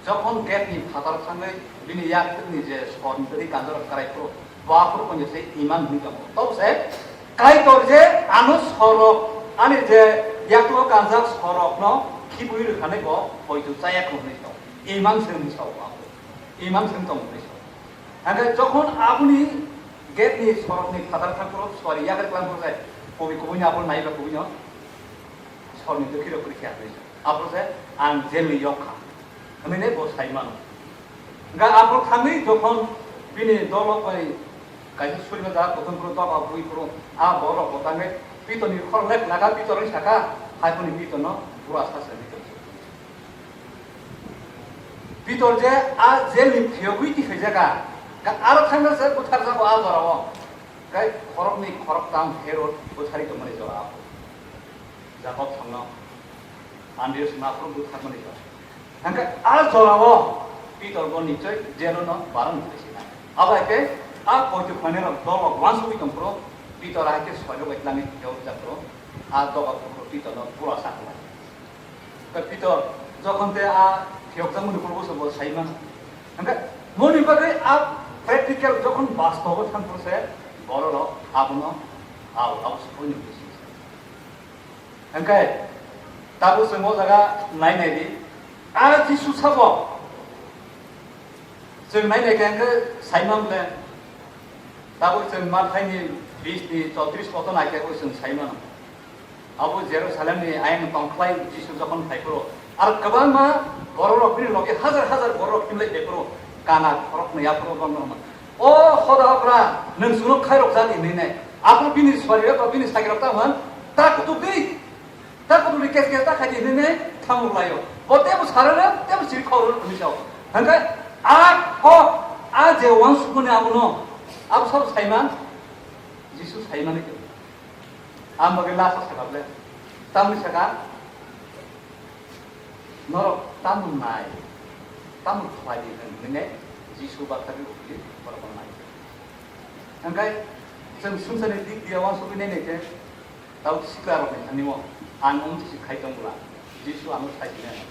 Jokhon gate ni phataro thangwi bini yaktwkni je sorni twi kanjaro kwrai phuru, bo aphuru koinwi se iman hwnwi tongo. Tobo se Kaitor je ano sorok, ani je yaklo kanjak sorokno khibui rwkhanai bo poito chaya kho hwnwi tongo. Iman se hwnwi sao aphuru. Iman se wng tongo hwnwi sao. Hwnkhe jokhon aboni gate ni sorokni phataro thang phuru sori yakar klang phuru se kubui kubui ni aphuru naiba kubui no sorni dukhi rok kwrwi khe hwnwi sao. Aphuru se ang jelni yok kha. Hwnwi ne bo sai mano. Hwnkhe aphuru thangwi jokhon bini dolok bai kaisa suriba jaga kothom phuru doga bui phuru a borok bo tangwi Pitorni khorok lek laga Pitor wng sakha, hai phone Pitorno bura sa sa Pitor. Pitor je a jelni phiyogwi twi phaijaga, aro thangna se butharjago a jorao. Tei khoroknwi khoroktham Herod bwthari tongmani jora aphuru. Jakob thangno Andrias naphuru bwtharmani jora. Hwnkhe a jorao Pitor bo nichoi jelo no barang thai sinai. Abo hai khe a poito khlainai rok dol rok uansugwi tongphuru Pitor hai khe soirok bai tlangwi phiyok japhuru a doga phuru Pitor no bura sa khlai. Tei Pitor jokhon tei a phiyokjakmani phuru bo sai mano. Hwnkhe moni bagwi a practical jokhon bastobo thang phuru se bororok abono ao abo se poino bisi. Hwnkhe tabuk chwng o jaga nai nai di. A Jisu sabo chwng nai nai khe hwnkhe sai man le tabuk chwng Mathaini bis ni chotris kotor nai khe bo chwng sai mano. Abo Jerusalemni ayang tongkhlai Jisu jokhon phai phuru, ar kwbangma bororok bini logi hajar hajar bororok himlai phai phuru, kana khoroknwi aphuru bono hwnma, "O Hoda okra, nwng chwngno khairok jani," hwnwi nai. Aphuru bini suariro ba bini sagirok tamo hwn, "Ta kutuk di, ta kutuk di, kes kes ta khai di," hwnwi nai thanglai-o. Bo tebo sarano, tebo siri khoro hwnwi sao. Hwnkhe a kok, a je uansukmani abono, abo sabo saiman, Jisu saimani khe. Ang bagwi last o sakha ble. Tamni sakha, "Norok tamo nai, tamo khlai di," hwnwi ne Jisu bathagwi uphili borokno nai. Hwnkhe chwng swngcharni dik dia uansugwi nai nai khe, tabuk siklarokni thani-o ang omo se khai tong bwla, Jisu ano sai sinai.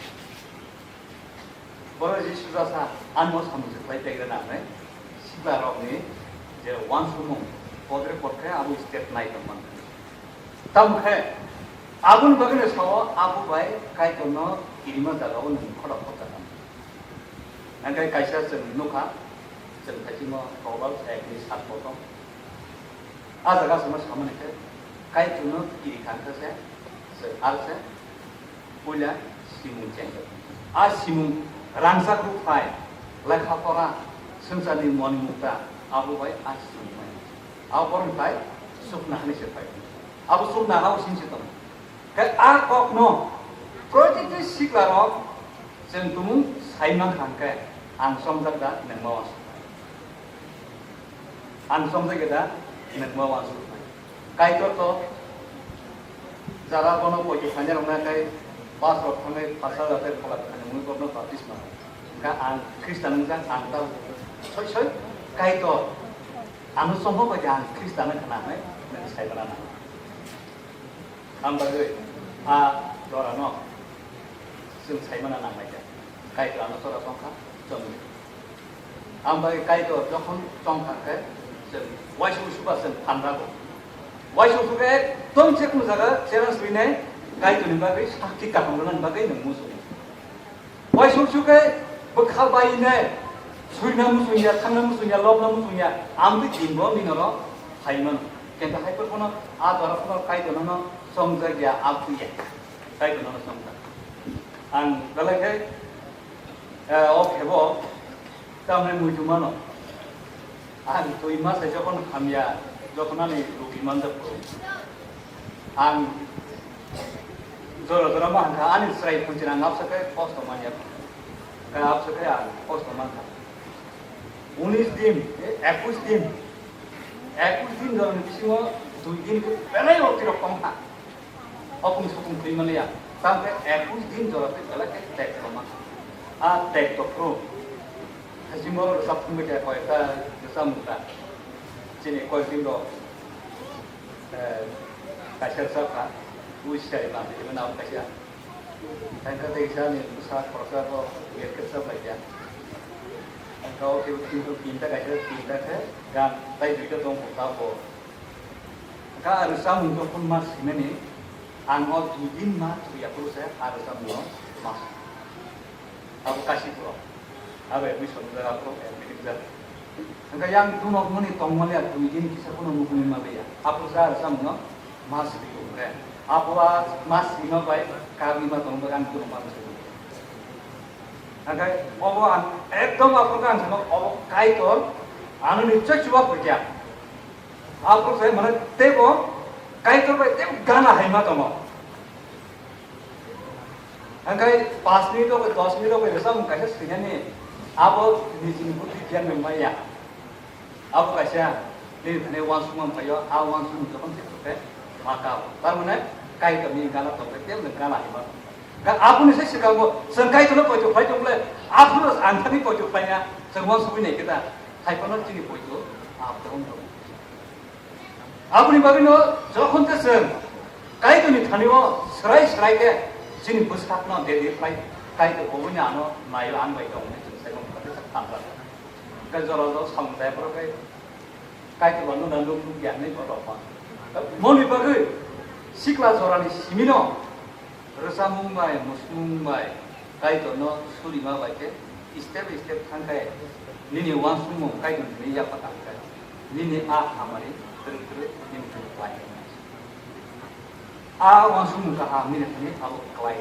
Borok Jisu jasa, "Ano samung se khlai tei rwna," hwnwi siklarokni je uansukmung, podre pod khe abo step nai tong man. Tamo khe aboni bagwino sao, abo bai Kaitorno kirima jagao nwng khoda khorcha kha. Hwnkhe kaisa chwng nukha, chwng thaichimo Proverbs ekni sat kotor. A jaga chwngno samani khe, Kaitorno kiri kha khe se, se, ar se, puila simung chengjak. A simung rangchak rwphai, lekha pora, swngcharni moni mukta, abo bai a simung mai. Abo borok bai sukna hani se phai. Abo sukna ha using se tongo. Khe a kokno protiti siklarok chwng tumung sai mankha hwnkhe, ang chongjak da, nwng ma uansuk. Ang chongjak da, nwng ma uansuk. Kaitor to jara bono poito khaina rokna khe bus rok thangwi phasa jatai phola khaina mui borokno baptisma. Hwnkhe ang Khristan wngjak, ang ta soi soi Kaitor ano chongma bai ang Khristan wngkha na hwnwi nwng sai mana nang. Ang bagwi a jorano chwng sai mana nang lai kha. Kaitor ano chora chongkha, chongwi. Ang bagwi Kaitor jokhon chongkha khe chwng uaisuk uaisuk ba chwng phan rago. Uaisuk uaisuk khe ekdom je kunu jaga challenge rinai Kaitorni bagwi sakti kaham rwnani bagwi nwng muchungo. Uaisuk uaisuk khe bwkha bai ne suina muchung ya, thangna muchung ya, lobna muchung ya, ang twi din bo nini oro phai mano. Kenta hai phano a jora phano Kaitor nono chongjak ya, abwi ya. Kaitor nono chongjak. Ang belai khe, eh, o khebo tamni muitu mano. Ang twi ma sai jokhon hamya, jokhon ani rugi manjak phuru. Ang jora jora ma hangkha, ani chwrai phunchina ang absa khe kosto manya. Khe absa khe ang kosto mankha. Unis din, eh, ekush din. Ekush din jorani bisingo dui din khe belai rok tirok tongkha. Hopung sopung twi maliya. Tangkhe ekush din jora twi belai khe tek tongma. A tek to phuru. Hachimoro rwchap thangbai khe koyekta rwchapmung ta. Chini koyek din rok, eh, kaisa rwchap kha. Ui sai ba, iben abo kaisa. Tangkhe tei kisa ni bwsa khoroksa rok, ui khe rwchap lai kha. Tangkhe o khe tinta, tinta kaisa, tinta khe gan, tai duita tong kha bo. Hwnkhe a rwchapmung jokhon ma swinani, ang o dui din ma thwi aphuru se a rwchapmung ma swi. Abo kasi borok. Abo admission jaga phuru admit jak. Hwnkhe yang dunok mani tongmani a dui din kisa phano nukuni ma liya. Aphuru se a rwchapmung ma swi hwnkhe. Abo a ma swima bai karwi ma tongwi ang dunok ma swi. Hwnkhe obo ang ekdom aphuru ang sano obo Kaitor ano ni choi chuba phuikya. Aphuru sai mane teibo Kaitor bai teibo gana hai ma tongo. Hwnkhe panch minute rok bai, dos minute rok bai rwchapmung kaisa swinani abo nijini buddhi giyan bai maya. Abo kaisa nini thani uansukma phaio, a uansukmung jokhon se khe ma ka. Tar mane Kaitor ni gana tong khe teibo gana hai ma tongo. Ga aboni sai swkango chwng Kaitorno poito khlai tong le, aphuru ang thani poito khlaina chwng uansugwi nai khe ta, hai phano chini poito abo tong tong. Aboni bagwino jokhon tei chwng Kaitorni thani-o swrai swrai khe chini bwsakno de de khlai, Kaitor oboino ano naio, ang bai tong hwnwi chwng sai mano, khe sak thansa. Khe jora jora samung jaya phoro khe Kaitor no nang nuk nuk ya hwnwi borok ma. Moni bagwi sikla jorani simino rwchapmung bai, musmung bai, Kaitorno surima bai khe step by step thang khe nini uansukmung Kaitor ni yapha tang khe nini a hamari twrwk twrwk nini thani khlai. A uansukmung kaham nini thani abo klai.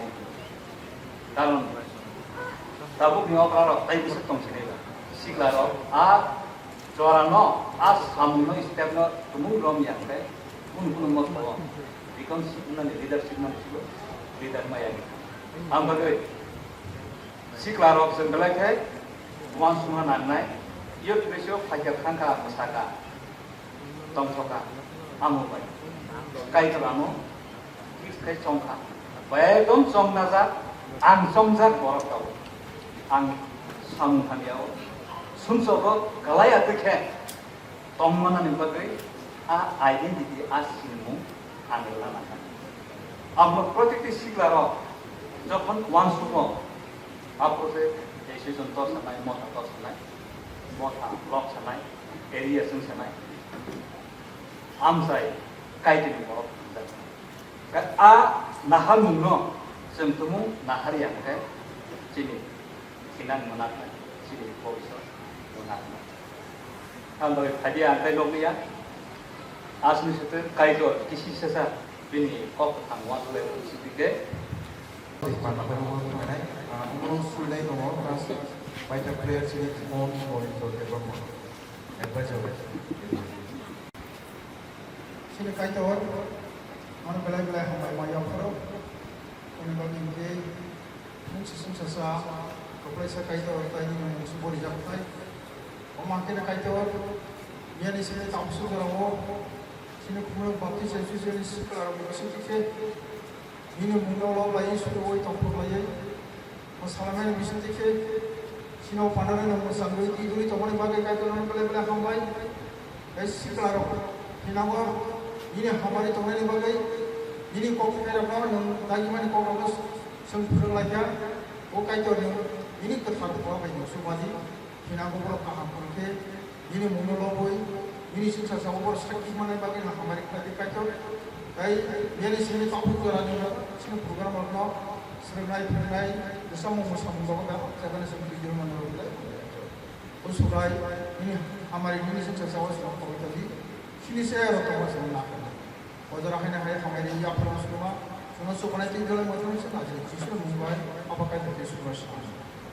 Karon tabukni okra rok tai bwswk tong sinai ba. Sikla rok a jora no, a samung no, step no tumung rom yang khe kunu kunu motto o. Bikon sikna ni leadership no sigo leader ma yang. Ang bagwi sikla rok chwng belai khe uansukna nangnai. Youth ratio phaikha thangkha bwsaka. Tongthoka, amo bai. Kaitor ano gift khai chongkha. Bai ekdom chongnajak, ang chongjak borok tao. Ang samung hamyao. Sumsogo kalai atwi khe tongmanani bagwi a identity, a sinimung ang rwna nangkha. Abo protekti siklarok jokhon uansugo, a project decision to sanai, motha to sanai, motha lok sanai, area chwng sanai. Amchai Kaitorni borok hamjak. Ka-, a naharmungno chwng tumung nahar ya hwnkhe chini thinang mwnaknai, chini bobiswt mwnaknai. Ang bai phaidi ang tai nokliya. Asni sute Kaitor kisi sesa bini kok thang wan le sitike. Panda bai mo nai, ah, umrong sulai tongo, ras, baita player chini phone, ball, to, table, mo. Advisor. Chini Kaitor, ano belai belai hambai ma yapharo. Kuni bagwi hwnkhe, mungsa sumsa sa, kwplaisa Kaitor, tai nini mungsa bori jak phai. Omo hwnkhe Kaitor, miyani sini tamsu jorao, chini khumrok Baptist Association ni sikla rok ni bising khe, nini mungno lob lai, suru oi tongthok lai. O salaimani bisingtwi khe chini o pandarano mwchangwi twi duli tongmani bagwi Kaitor nono belai belai hambai. Tei siklarok, hinango nini hamari tongnaini bagwi, nini kok pherokno nwng dagimani kokrokno chwng phwrwng lai kha. O Kaitor nwng nini kwthar buma bai nwng sukmadi. Hinango borok kaham hwn khe nini mungno lobwi, nini singsa sao borok sakki manai bagwi no hamari khlai di Kaitor. Tei yani simi takhuk jora ni chini program rokno swrwngnai phwrwngnai bwsa mung bwsa mung bagwi da jagani simi video mano rok lai. O sugai nini hamari nini singsa sao sima khoboi tadi. Chini se rok tongma simi na khlai. O jora haina hai hamari ya phwrwng sukma. Sono sukanai twi jora mothon se najri. Jisu mung bai apa Kaitor Jisu bai.